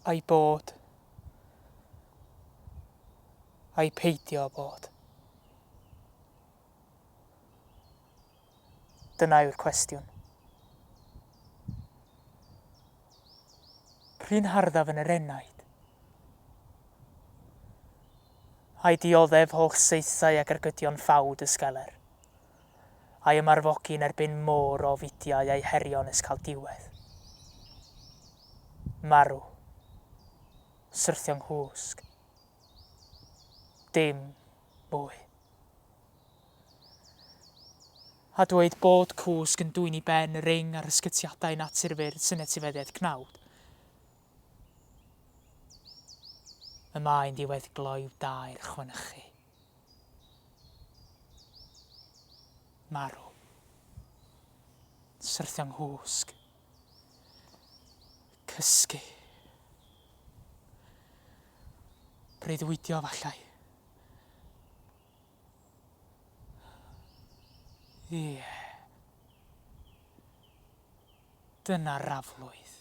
Ai bod. Ai peidio â bod. Dyna yw'r cwestiwn. Prin harddaf yn yr enaid. Ai dioddef holl saethau ac ergydion ffawd y sgeler. A'i ymarfogi yn erbyn môr o ofidiau a'i herio nes cael diwedd. Marw. Syrthio 'nghwsg. Dim mwy. A dweud bod cwsg yn dwyn i ben yr ing a'r ysgytiadau natur fyrdd sy'n etifeddiaeth cnawd. Y mae'n ddiweddglo i'w dair chwenychu. Marw. Syrthio 'nghwsg. Cysgu. Breuddwydio efallai. Ie. Dyna'r raflwydd.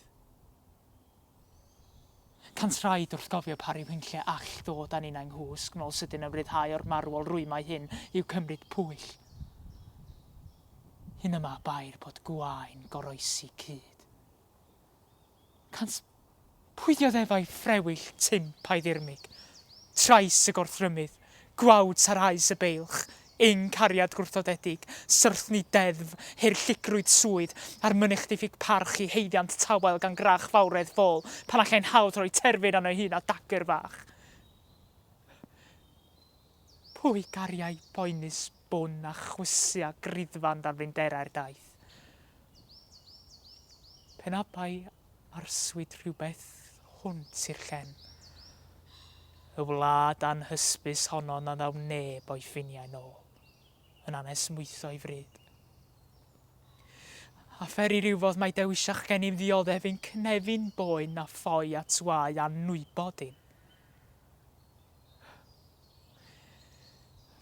Cant rhaid wrth gofio pa ryw hunlle all ddod â ninnau 'nghwsg nôl sydyn ymryddhau o'r marwol rwymau hyn i'w cymryd pwyll. Hyn yma bair bod gwaen goroesi cyd. Pwy ddioddefai ffrewyll tymp a'i ddirmyg, trais y gorthrymydd, gwawd sarhaus y beilch, ing cariad gwrthodedig, syrthni deddf, haerllugrwydd swydd, a'r mynych ddiffyg parch i haeddiant tawel gan grach fawredd ffôl, pan allai'n hawdd rhoi terfyn arno'i hun â dagr fach. Pwy gariai boenus bwn a chwysu a griddfan dan flinderau'r daith? Pe na bai arswyd rhywbeth hwnt i'r llen. Y wlad anhysbys honno na ddaw neb o'i ffiniau'n ôl, yn anesmwytho ei fryd. A pheri rywfodd mai dewisach gennym ddioddef ein cynefin boen na ffoi at wae anwybod un.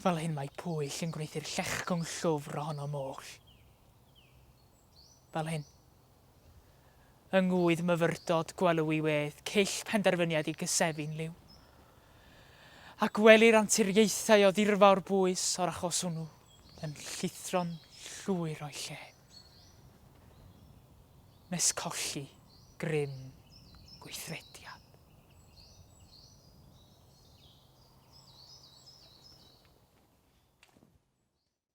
Fel hyn mae pwyll yn gwneuthur llechgwng llwfr ohonom oll. Fel hyn. Yng ngŵydd myfyrdod gwelw i wedd cyll penderfyniad i gysefu'n liw. A gwelir anturiaethau o ddirfawr bwys o'r achos hwnnw yn llithro'n llwyr o'i lle. Nes colli grym gweithrediad.